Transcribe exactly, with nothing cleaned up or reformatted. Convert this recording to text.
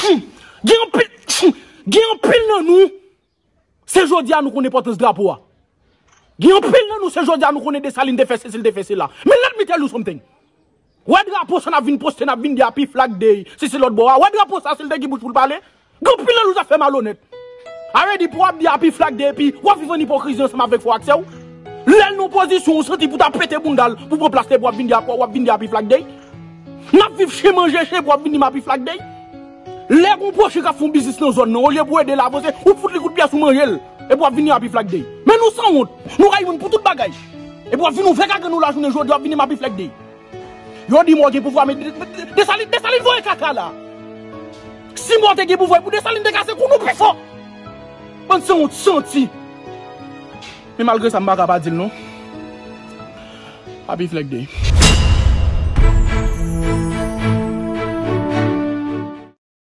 Gen anpil, gen anpil nan nou, se jodi a nou konn enpòtans drapo a. Gen anpil nan nou, se jodi a nou konnen Desalin te fè sesi, l te fè sela. Men let me tell you something. Wè drapo sa n ap vin poste, n ap vin di Happy Flag Day, si se lòt bò a. Wè drapo sa, si l te gen bouch pou l pale. Gen anpil nan nou sa fè malonèt. Aredi pou w ap di Happy Flag Day, epi w ap viv an ipokrizi ansanm avèk fò aksè w. Lè l nan pozisyon ou santi pou ta pete bounda l, pou pran plas li, epi w ap vin di, w ap vin di Happy Flag Day. N ap viv chen manje chen, epi w ap vin di m Happy Flag Day. Lè gon pwochen k ap fè yon biznis nan zòn nan, olye pou ede l avanse, ou fout li kout pyès ou manje l, epi w ap vin di Happy Flag Day. Men nou sanwont, nou rayi moun pou tout bagay. Epi w ap vin ouvè kakan nou lajounen jodi, w ap vin di m Happy Flag Day. Yo di mò gen pouvwa, men Desalin, Desalin voye kaka la. Si mò te gen pouvwa, pou Desalin te kase kou nou pi fò. Bann sanwont santi. Men malgre sa, m pa ka pa di l non. Happy Flag Day.